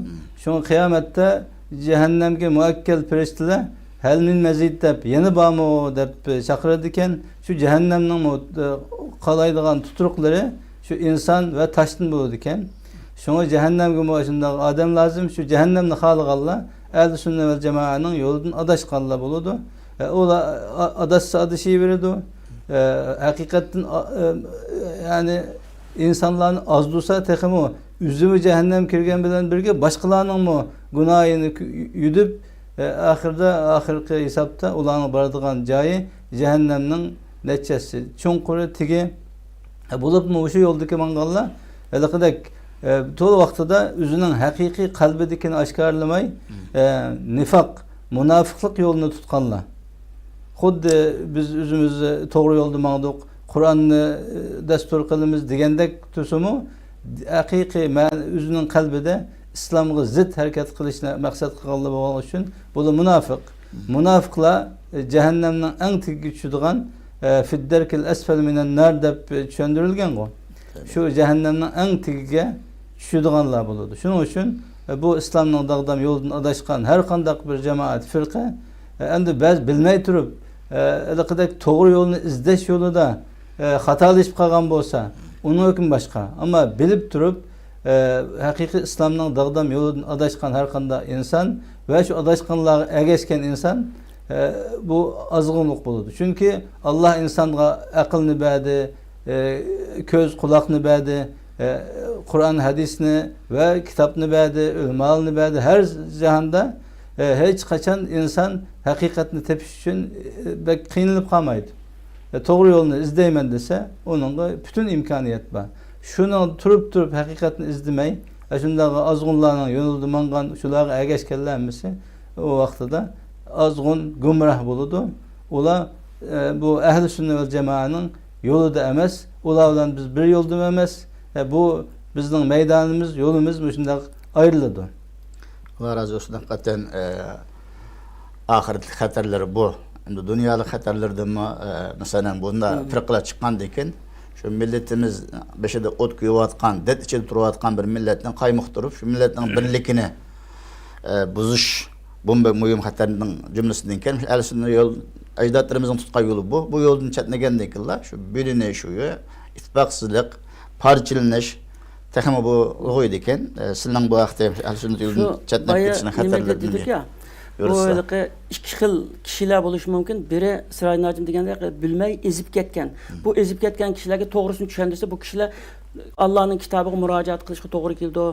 شۇڭا قىيامەتتە جەھەننەمگە مۇئەككەل پىرىشتىلەر، «ھەل مىن مەزىد» دەپ، «يەنە بارمۇ؟» دەپ چاقىرىدىكەن. شۇ جەھەننەمنىڭمۇ، ئە، قالايدىغان تۇتۇرۇقلىرى شۇ ئىنسان ۋە تاشتىن بولىدىكەن. شۇڭا جەھەننەمگىمۇ شۇنداق ئادەم لازىم. شۇ جەھەننەمنى خالىغانلار ئەھلى سۈننە ۋەل جامائەنىڭ يولىدىن ئاداشقانلار بولىدۇ. ئە، ئۇلار ئا-، ئاداشسا ئادىشىۋېرىدۇ. ئە، ھەقىقەتتىن، ئا-، ئە، يەنى ئىنسانلارنى ئازدۇرسا تېخىمۇ ئۆزىمۇ جەھەننەمگە كىرگەن بىلەن بىرگە باشقىلارنىڭمۇ گۇناھىنى كۆ-، يۈدۈپ، ئە، ئاخىرىدا، ئاخىرقى ھېسابتا ئۇلارنىڭ بارىدىغان جايى جەھەننەمنىڭ نەچچىسى، چوڭقۇرى تېگى. ئە، بولۇپمۇ مۇشۇ يولدىكى ماڭغانلار ھېلىقىدەك، ئە، تولا ۋاقتىدا ئۆزىنىڭ ھەقىقىي قەلبىدىكىنى ئاشكارىلىماي، ئە، نىفاق، مۇناپىقلىق يولىنى تۇتقانلار. خۇددى بىز ئۆزىمىز توغرا يولدا ماڭدۇق، قۇرئاننى، ئە، دەستۇر قىلىمىز دېگەندەك تۇرسىمۇ، ھەقىقىي مەن-، ئۆزىنىڭ قەلبىدە ئىسلامغا زىت ھەرىكەت قىلىشنى مەقسەت قىلغانلار بولغانلىقى ئۈچۈن، بۇلار مۇناپىق. مۇناپىقلار، ئە، جەھەننەمنىڭ ئەڭ تېگىگە چۈشىدىغان، ئە، «فىددەركىل ئەسفەل مىنەن نار» دەپ چۈشەندۈرۈلگەنغۇ. شۇ جەھەننەمنىڭ ئەڭ تېگىگە چۈشىدىغانلار بولىدۇ. شۇنىڭ ئۈچۈن، ئە، بۇ ئىسلامنىڭ داغدام يولىدىن ئاداشقان ھەر قانداق بىر جامائەت، فىرقە، ئە، ئەمدى بەز-، بىلمەي تۇرۇپ، ئە، ھېلىقىدەك توغرا يولنى ئىزدەش يولىدا، ئە، خاتالىشىپ قالغان بولسا، ئۇنىڭ ھۆكمى باشقا. ئەمما بىلىپ تۇرۇپ، ئە، ھەقىقىي ئىسلامنىڭ داغدام يولىدىن ئاداشقان ھەر قانداق ئىنسان ۋە شۇ ئاداشقانلارغا ئەگەشكەن ئىنسان، ئە، بۇ ئازغۇنلۇق بولىدۇ. چۈنكى ئاللا ئىنسانغا ئەقىلنى بەردى، ئە، كۆز، قۇلاقنى بەردى، ئە، قۇرئان، ھەدىسنى ۋە كىتابنى بەردى، ئۆلىمالارنى بەردى. ھەر جاھاندا، ئە، ھېچقاچان ئىنسان ھەقىقەتنى تېپىش ئۈچۈن، ئە، بەك قىينىلىپ قالمايدۇ. ئە، توغرا يولنى ئىزدەيمەن دېسە، ئۇنىڭغا پۈتۈن ئىمكانىيەت بار. شۇنىڭ تۇرۇپ، تۇرۇپ ھەقىقەتنى ئىزدىمەي، ئە، شۇنداق ئازغۇنلارنىڭ يولىدا ماڭغان، شۇلارغا ئەگەشكەنلەر ھەممىسى ئۇ ۋاقتىدا ئازغۇن، گۇمراھ بولىدۇ. ئۇلار، ئە، بۇ ئەھلى سۈننە ۋەل جامائەنىڭ يولىدا ئەمەس، ئۇلار بىلەن بىز بىر يولدىمۇ ئەمەس. ئە، بۇ بىزنىڭ مەيدانىمىز، يولىمىز مۇشۇنداق ئايرىلىدۇ. ئاللا رازى بولسۇن. ھەقىقەتەن، ئە، ئاخىرەتلىك خەتەرلىرى بۇ. ئەمدى دۇنيالىق خەتەرلىرىدىنمۇ، ئە، مەسىلەن، بۇنداق پىرقىلەر چىققاندىن كېيىن، شۇ مىللىتىمىز بېشىدا ئوت كۆيۈۋاتقان، دەرد ئىچىدە تۇرۇۋاتقان بىر مىللەتنى قايمۇقتۇرۇپ، شۇ مىللەتنىڭ بىرلىكىنى، ئە، بۇزۇش، بۇمۇ بەك مۇھىم خەتەرنىڭ جۈملىسىدىن ئىكەن. شۇ ئەھلى سۈننە يول، ئەجدادلىرىمىزنىڭ تۇتقان يولى بۇ. بۇ يولدىن چەتنىگەندىن كېيىنلا شۇ بۆلۈنۈش، شۇ ئىتتىپاقسىزلىق، پارچىلىنىش تېخىمۇ بۇ ئۇلغىيىدىكەن. ئە، سىلىنىڭ بۇ ھەقتە ئەھلى سۈننەت يولىدىن چەتنەپ كېتىشنىڭ خەتەرلىرىدىن بۇ ھېلىقى ئىككى خىل كىشىلەر بولۇشى مۇمكىن. بىرى سىراجىدىن ھاجىم دېگەندەك بىلمەي ئېزىپ كەتكەن. بۇ ئېزىپ كەتكەن كىشىلەرگە توغرىسىنى چۈشەندۈرسە، بۇ كىشىلەر ئاللانىڭ كىتابىغا مۇراجىئەت قىلىشقا توغرا كېلىدۇ،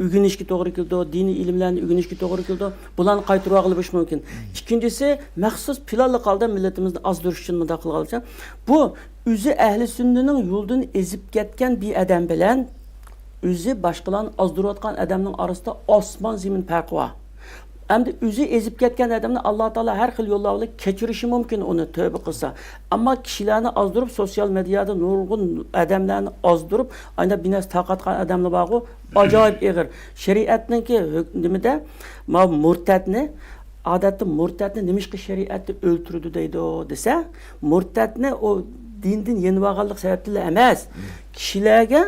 ئۆگىنىشكە توغرا كېلىدۇ، دىنىي ئىلىملەرنى ئۆگىنىشكە توغرا كېلىدۇ. بۇلارنى قايتۇرۇۋالغىلى بولۇشى مۇمكىن. ئىككىنچىسى، مەخسۇس پىلانلىق ھالدا مىللىتىمىزنى ئازدۇرۇش ئۈچۈن مۇنداق قىلغانلىقى، بۇ ئۆزى ئەھلى سۈننىنىڭ يولىدىن ئېزىپ كەتكەن بىر ئادەم بىلەن ئۆزى باشقىلارنى ئازدۇرۇۋاتقان ئادەمنىڭ ئارىسىدا ئاسمان زېمىن پەرقى بار. ئەمدى ئۆزى ئېزىپ كەتكەن ئادەمنى ئاللا تائالا ھەر خىل يوللار بىلەن كەچۈرۈشى مۇمكىن، ئۇنى تۆبە قىلسا. ئەمما كىشىلەرنى ئازدۇرۇپ، سوتسىيال مېدىيادا نۇرغۇن ئادەملەرنى ئازدۇرۇپ، ئاينا بىنەس تارقاتقان ئادەملەر بارغۇ، ئاجايىپ ئېغىر. شەرىئەتنىڭكى ھۆك-، نېمىدە، ما مۇرتەتنى، ئادەتتە مۇرتەتنى نېمىشقا شەرىئەتتە ئۆلتۈرىدۇ دەيدۇ دېسە، مۇرتەتنى ئۇ دىندىن يېنىۋالغانلىق سەۋەبتىنلا ئەمەس. كىشىلەرگە،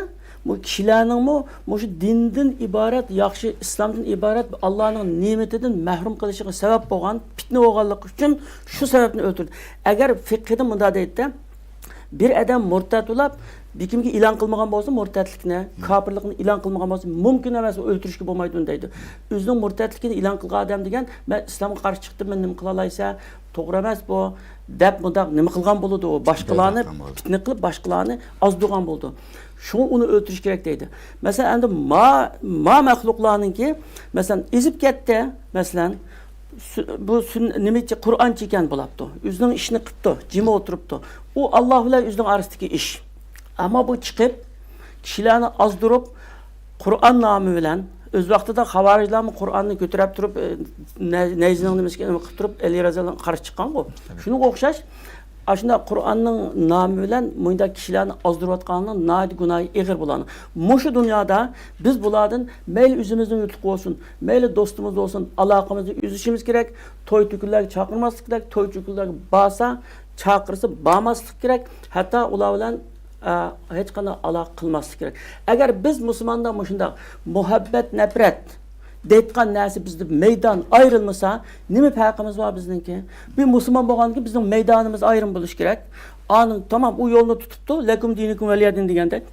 بۇ كىشىلەرنىڭمۇ مۇشۇ دىندىن ئىبارەت، ياخشى ئىسلامدىن ئىبارەت ئاللانىڭ نېمىتىدىن مەھرۇم قىلىشىغا سەۋەب بولغان پىتنە بولغانلىقى ئۈچۈن شۇ سەۋەبتىن ئۆلتۈردى. ئەگەر فىقھىدا مۇنداق دەيدىدە، بىر ئادەم مۇرتەت بولاپ، بىكىمگە ئېلان قىلمىغان بولسا مۇرتەتلىكنى، كاپىرلىقنى ئېلان قىلمىغان بولسا، مۇمكىن ئەمەس، ئۇ ئۆلتۈرۈشكە بولمايدۇ دەيدۇ. ئۆزىنىڭ مۇرتەتلىكىنى ئېلان قىلغان ئادەم دېگەن، مەن ئىسلامغا قارشى چىقتىم، مەن نېمە قىلالايسەن، توغرا ئەمەس بۇ، دەپ مۇنداق نېمە قىلغان بولىدۇ، باشقىلارنى پىتنە قىلىپ، باشقىلارنى ئازدۇرغان بولىدۇ. شۇڭا ئۇنى ئۆلتۈرۈش كېرەك دەيدۇ. مەسىلەن، ئەمدى ما، ما مەخلۇقلارنىڭكى، مەسىلەن، ئېزىپ كەتتى، مەسىلەن، سۈ-، بۇ سۈن-، نېمىچە، قۇرئانچى ئىكەن بولاپتۇ. ئۆزىنىڭ ئىشىنى قىپتۇ، جىم ئولتۇرۇپتۇ. ئۇ ئاللا بىلەن ئۆزىنىڭ ئارىسىدىكى ئىش. ئەمما بۇ چىقىپ، كىشىلەرنى ئازدۇرۇپ، قۇرئان نامى بىلەن، ئۆز ۋاقتىدا خاۋارىجلارمۇ قۇرئاننى كۆتۈرەپ تۇرۇپ، ئە، نە-، نەيزىنىڭ نېمىسىگە قىلىپ تۇرۇپ، ئەلى رەزىياللاھۇنىڭ قارشى چىققانغۇ. شۇنىڭغا ئوخشاش، ئاشۇنداق قۇرئاننىڭ نامى بىلەن مۇنداق كىشىلەرنى ئازدۇرۇۋاتقاننىڭ ناھايىتى گۇناھى ئېغىر بولغان. مۇشۇ دۇنيادا بىز بۇلاردىن مەيلى ئۆزىمىزنىڭ يۇرتلۇقى بولسۇن، مەيلى دوستىمىز بولسۇن، ئالاقىمىزنى ئۈزۈشىمىز كېرەك. توي-تۆكۈنلەرگە چاقىرماسلىق كېرەك. توي-تۆكۈنلەرگە بارسا، چاقىرسا بارماسلىق كېرەك. ھەتتا ئۇلار بىلەن، ئە، ھېچقانداق ئالاقە قىلماسلىق كېرەك. ئەگەر بىز مۇسۇلماندا مۇشۇنداق مۇھەببەت، نەپرەت دەيدىغان نەرسە بىزدە مەيدان ئايرىلمىسا، نېمە پەرقىمىز بار بىزنىڭكى؟ بىر مۇسۇلمان بولغاندىن كېيىن بىزنىڭ مەيدانىمىز ئايرىم بولۇشى كېرەك. ئانىڭ تامام ئۇ يولنى تۇتۇپتۇ، لەكۇم دىنۇكۇم ۋەلىيە دىن دېگەندەك.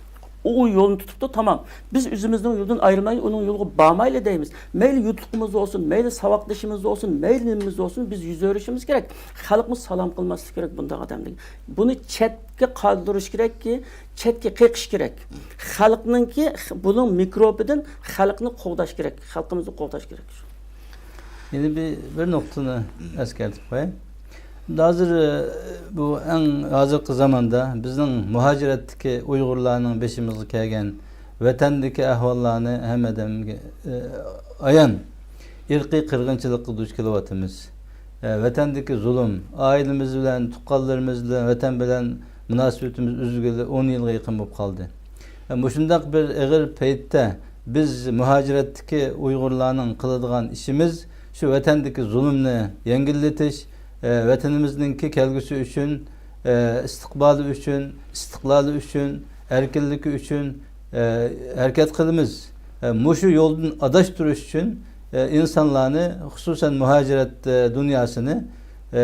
ئۇ، ئۇ يولنى تۇتۇپتۇ، تامام. بىز ئۆزىمىزنىڭ يولىدىن ئايرىلمايلى، ئۇنىڭ يولىغا بارمايلى دەيمىز. مەيلى يۇرتلۇقىمىز بولسۇن، مەيلى ساۋاقدىشىمىز بولسۇن، مەيلى نېمىمىز بولسۇن، بىز يۈز بېرىشىمىز كېرەك. خەلقمۇ سالام قىلماسلىقى كېرەك بۇنداق ئادەملەرگە. بۇنى چەتكە قالدۇرۇش كېرەككى، چەتكە قېقىش كېرەك. خەلقنىڭكى، بۇنىڭ مىكروبىدىن خەلقنى قوغداش كېرەك، خەلقىمىزنى قوغداش كېرەك. يەنە بىر، بىر نۇقتىنى ئەسكەرتىپ قوياي. ھازىر، ئە، بۇ ئەڭ ھازىرقى زاماندا بىزنىڭ مۇھاجىرەتتىكى ئۇيغۇرلارنىڭ بېشىمىزغا كەلگەن ۋەتەندىكى ئەھۋاللارنى ھەممە ئادەمگە، ئە، ئايان. ئىرقىي قىرغىنچىلىققا دۇچ كېلىۋاتىمىز. ئە، ۋەتەندىكى زۇلۇم، ئائىلىمىز بىلەن، تۇغقانلىرىمىز بىلەن، ۋەتەن بىلەن مۇناسىۋىتىمىز ئۈزۈلگىلى ئون يىلغا يېقىن بولۇپ قالدى. ئە، مۇشۇنداق بىر ئېغىر پەيتتە بىز مۇھاجىرەتتىكى ئۇيغۇرلارنىڭ قىلىدىغان ئىشىمىز شۇ ۋەتەندىكى زۇلۇمنى يەڭگىللىتىش، ئە، ۋەتىنىمىزنىڭكى كەلگۈسى ئۈچۈن، ئە، ئىستىقبالى ئۈچۈن، ئىستىقلالى ئۈچۈن، ئەركىنلىكى ئۈچۈن، ئە، ھەرىكەت قىلىمىز. ئە، مۇشۇ يولدىن ئاداشتۇرۇش ئۈچۈن، ئە، ئىنسانلارنى، خۇسۇسەن مۇھاجىرەت، ئە، دۇنياسىنى، ئە،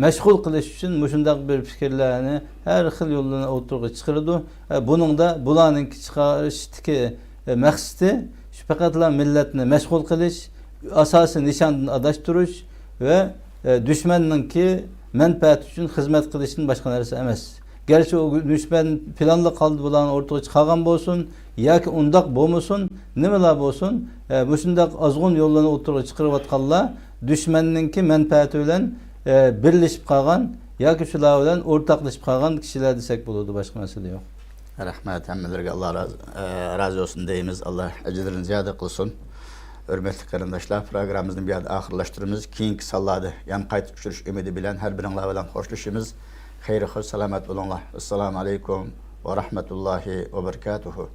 مەشغۇل قىلىش ئۈچۈن مۇشۇنداق بىر پىكىرلەرنى ھەر خىل يوللارنى ئوتتۇرىغا چىقىرىدۇ. ئە، بۇنىڭدا بۇلارنىڭكى چىقىرىشتىكى، ئە، مەقسىتى شۇ پەقەتلا مىللەتنى مەشغۇل قىلىش، ئاساسىي نىشاندىن ئاداشتۇرۇش ۋە، ئە، دۈشمەننىڭكى مەنپەئەتى ئۈچۈن خىزمەت قىلىشتىن باشقا نەرسە ئەمەس. گەرچە ئۇ دۈشمەن پىلانلىق ھالدا بۇلارنى ئوتتۇرىغا چىقارغان بولسۇن ياكى ئۇنداق بولمىسۇن، نېمىلا بولسۇن، ئە، مۇشۇنداق ئازغۇن يوللارنى ئوتتۇرىغا چىقىرىۋاتقانلار دۈشمەننىڭكى مەنپەئەتى بىلەن، ئە، بىرلىشىپ قالغان ياكى شۇلار بىلەن ئورتاقلىشىپ قالغان كىشىلەر دېسەك بولىدۇ، باشقا مەسىلە يوق. رەھمەت، ھەممىلىرىگە ئاللا راز-، ئە، رازى بولسۇن دەيمىز، ئاللا ئەجرىنى زىيادە قىلسۇن. ھۆرمەتلىك قېرىنداشلار، پروگراممىمىزنى بۇ يەردە ئاخىرلاشتۇرىمىز. كېيىنكى سانلاردا يەنە قايتا ئۇچرىشىش ئۈمىدى بىلەن ھەر بىرىڭلار بىلەن خوشلىشىمىز. خەير، خوش، سالامەت بولۇڭلار. ئەسسالامۇ ئەلەيكۇم ۋە رەھمەتۇللاھى ۋە بەرىكاتۇھۇ.